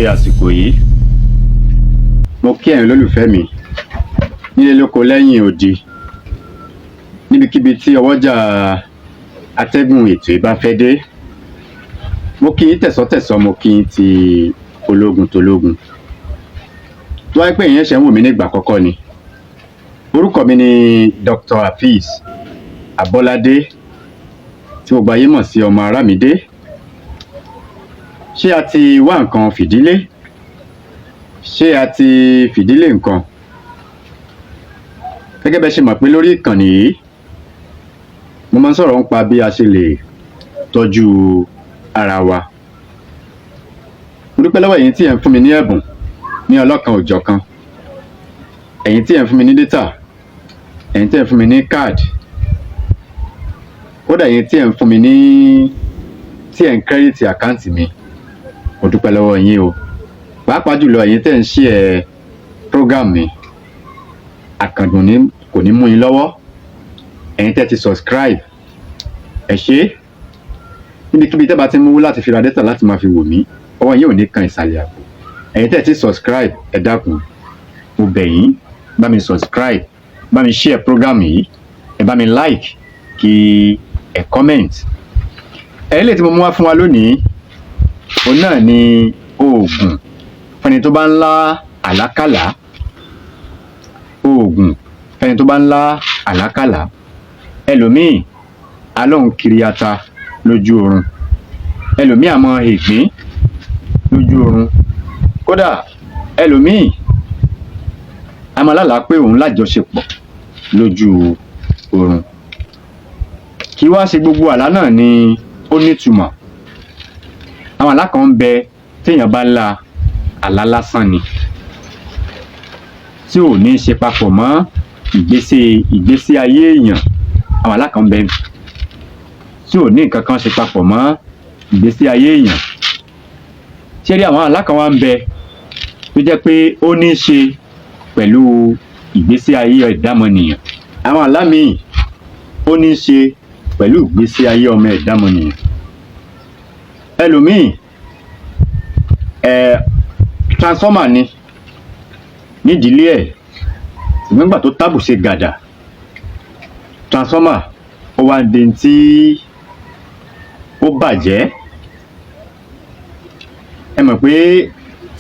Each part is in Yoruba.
Àsìkò yìí, mo kí ẹ̀yin olólùfẹ́ mi nílé, lóko, lẹ́yìn odi, níbikíbi tí ọwọ́jà atẹ́gùn ètò yìí bá fẹ́ dé. Mo kí yín tẹ̀sọ́tẹ̀sọ́, mo kí yín ti ológun tológun. Tó wáyé pé ìyẹn ṣe ń wò mí nígbà àkọ́kọ́ ni, orúkọ mi ni Dr. Hafiz Abọ́ládé, tí gbogbo ayé mọ̀ sí ọmọ Arámidé. Ṣé a ti wá nǹkan fìdílé? Ṣé a ti fìdílé nǹkan? Gẹ́gẹ́ bẹ́ ṣe mọ̀ pé lórí ìkànnì yìí, mo máa ń sọ̀rọ̀ nípa bí a ṣe lè tọ́jú ara wa. Mo dúpẹ́ lọ́wọ́ ẹ̀yin tí ẹ̀ ń fún mi ní ẹ̀bùn ní ọlọ́kan òjọ̀kan, ẹ̀yin tí ẹ̀ ń fún mi ní data, ẹ̀yin tí ẹ̀ ń fún mi ní káàdì, kódà ẹ̀yin tí ẹ̀ ń fún mi ní, tí ẹ̀ ń credit account mi. Mo dúpẹ́ lọ́wọ́ yín o, pàápàá jùlọ ẹ̀yin tẹ́ ń share program mi. Àkàndùn ní kò ní mú yín lọ́wọ́. Ẹ̀yin tẹ́ ti subscribe, ẹ ṣé. Níbikíbi tẹ́ bá ti mú láti fi ra data láti máa fi wò mí, ọwọ́ yín ò ní kan ìsàlẹ̀ àpò. Ẹ̀yin tẹ́ ti subscribe, ẹ dákun, mo bẹ̀ yín, bá mi subscribe, bá mi share program yìí, ẹ bá mi like, kí ẹ comment. Ẹ̀yin lè tí mo mú wá fún wa lónìí, òun náà ni oògùn fẹ́ni tó bá ń lá àlákàlà. Oògùn fẹ́ni tó bá ń lá àlákàlà. Ẹlòmíì alóhùn kiri ata lójú oorun, ẹlòmíì àmọ́ ìgbín lójú oorun, kódà ẹlòmíì a máa lálàá pé òun lájọṣepọ̀ lójú oorun. Kí wá ṣe gbogbo àlá náà ni ó nítumọ̀. Àwọn àlá kan ń bẹ téèyàn bá lá, àlá lásán ni, tí ò ní í ṣe papọ̀ mọ́ ìgbésí ayé èèyàn. Àwọn àlá kan ń bẹ tí ò ní nǹkan kan ṣe papọ̀ mọ́ ìgbésí ayé èèyàn. Ṣé rí, àwọn àlá kan wá ń bẹ tó jẹ́ pé ó ní í ṣe pẹ̀lú ìgbésí ayé ẹ̀dámọ̀nìyàn. Àwọn àlá míì, ó ní í ṣe pẹ̀lú ìgbésí ayé ọmọ ẹ̀dámọ̀nìyàn. Ẹlòmíì, transformer ni nídìílé ẹ̀, ṣùgbọ́n nígbà tó tábù ṣe gàdà, transformer ó wá di tí ó bàjẹ́. Ẹ mọ̀ pé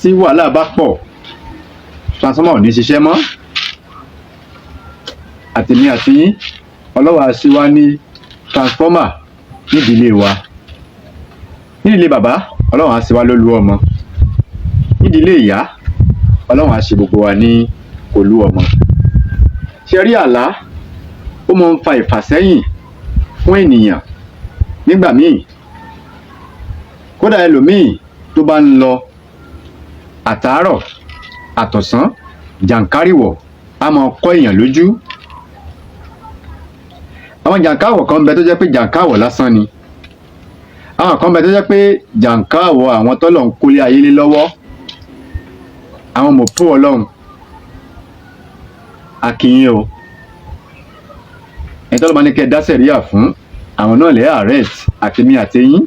tí wàhálà bá pọ̀, transformer ò ní ṣiṣẹ́ mọ́. Àtèmi àti yín, ọlọ́wà ṣe wá ní transformer nídìílé wa. Nídìílé bàbá, Ọlọ́run á ṣe wá lólú ọmọ. Nídìílé ìyá, Ọlọ́run á ṣe gbogbo wa ní olú ọmọ. Ṣe rí, àlá ó máa ń fa ìfàsẹ́yìn fún ènìyàn nígbà míì. Kódà ẹlòmíì tó bá ń lọ àtàárọ̀ àtọ̀sán, jàǹkárìwọ̀ á máa kọ́ èèyàn lójú. Àwọn jàǹkáwọ̀ kan ń bẹ tó jẹ́ pé jàǹkáwọ̀ lásán ni. Àwọn kan ń bẹ tó jẹ́ pé jàǹkáwọ̀ àwọn tọ́lọ̀ ń kólé ayé lé lọ́wọ́, àwọn mọ̀pó Ọlọ́run akínyìn o. Ẹni tọ́lọ́ bá ní kẹ́ ẹ dá sẹ̀ríà fún, àwọn náà lè arrest àtèmi àtẹ̀yìn.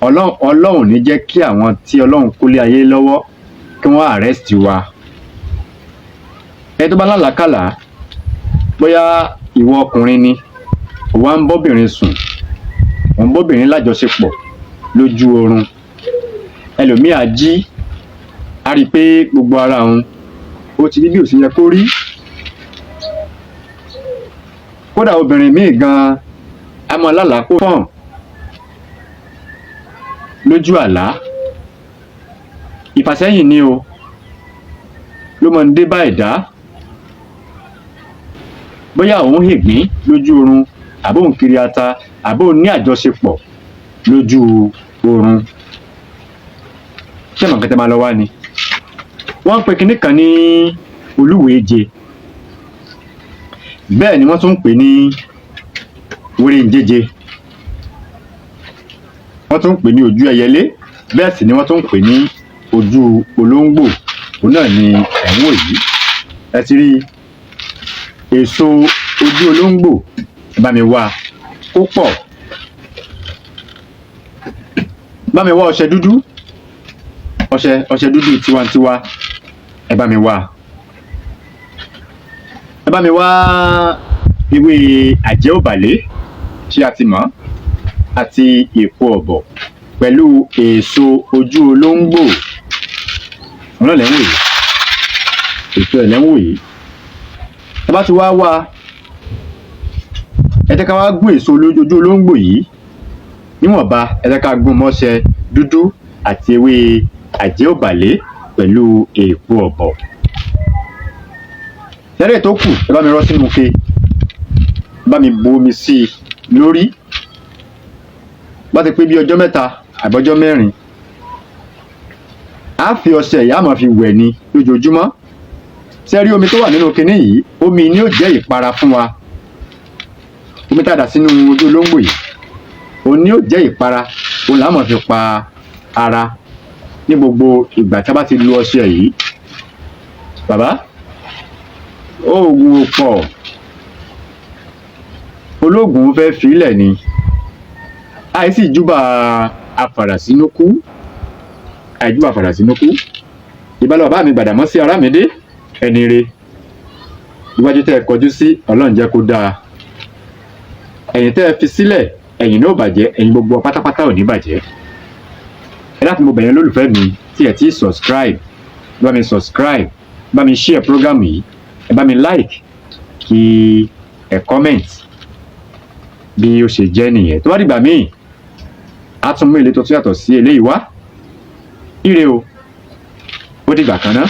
Ọlọ́run ní jẹ́ kí àwọn tí Ọlọ́run kólé ayé lọ́wọ́ kí wọ́n arrest wa. Ẹni tó bá lálàákàlà, bóyá ìwọ ọkùnrin ni, wà ń bọ́bìnrin sùn, òun bọ́bìnrin lájọṣepọ̀ lójú oorun, ẹlòmíì á jí, á rí i pé gbogbo ara òun ó ti rí bí ò sí yẹ kó rí. Kódà obìnrin míì gan-an á máa lálàá kó fọ̀n lójú àlá. Ìfàsẹ́yìn ni o ló máa ń dé bá ẹ̀dá. Bóyá òun hègbín lójú oorun, àbó òun kiri ata, àbó òun ní àjọṣepọ̀ lójú oorun, ṣé mọ̀ nǹkan tẹ́ máa lọ wá ni? Wọ́n ń pe kinní kan ní olúwèéje, bẹ́ẹ̀ ni wọ́n tún ń pè ní wéréǹjéje, wọ́n tún ń pè ní ojú ẹyẹlé, bẹ́ẹ̀ sì ni wọ́n tún ń pè ní ojú olóńgbò. Òun náà ni ẹ̀ ń wò yìí. Ẹ ti rí èso ojú olóńgbò, ẹ bá mi wá ó pọ̀. Bá mi wá ọṣẹ dúdú, Ọṣẹ, ọṣẹ dúdú tiwantiwa, ẹ bá mi wá. Ẹ bá mi wá ewé àjẹ́ òbàlé tí a ti mọ̀ àti èpo ọ̀bọ̀ pẹ̀lú èso ojú olóńgbò. Òun náà lẹ́ ń wò yìí, èso ẹ̀ lẹ́ ń wò yìí. Ẹ bá ti wá wá, ẹ jẹ́ ká wá gún èso ojú olóńgbò yìí níwọ̀nba. Ẹ jẹ́ ká gún mọ́ṣẹ dúdú àti ewé àjẹ́ òbàlé pẹ̀lú èpo ọ̀bọ̀. Tẹ́lẹ̀ tó kù, ẹ bá mi rọ́ sínú ike, ẹ bá mi bu omi sí i lórí. Bá ti pé bí ọjọ́ 3 àbọ́jọ́ 4, á fi ọṣẹ yìí, á máa fi wẹ̀ ni lójoojúmọ́. Ṣé rí omi tó wà nínú kinní yìí? Omi ni ó jẹ́ ìpara fún wa. Omi tá a dà sínú ojú olóńgbò yìí, òun ni ó jẹ́ ìpara, òun là á máa fi pa ara ní gbogbo ìgbà tí a bá ti lo ọṣẹ yìí. Bàbá, oògùn ò pọ̀, olóògùn fẹ́ filẹ̀ ni. Àìsí júbà afàràsínúkú, àìjúbà afàràsínúkú. Ìbálò bàbá mi Gbàdàmọ́sí Arámidé, ẹni re iwájú tẹ́ ẹ kọjú sí, Ọlọ́run jẹ́ kó dáa. Ẹ̀yìn tẹ́ ẹ fi sílẹ̀, ẹ̀yìn náà ò bàjẹ́, ẹ̀yìn gbogbo pátápátá ò ní bàjẹ́. Ẹ dákun, mo bẹ̀ yín, lólùfẹ́ mi tí ẹ ti subscribe, ẹ bá mi subscribe, ẹ bá mi share program yìí, ẹ bá mi like, kí ẹ comment. Bí ó ṣe jẹ́ nìyẹn. Tó bá dìgbà míì, á tún mú ilé tó tún yàtọ̀ sí eléyìí wá. Ire o, ó dìgbà kan náà.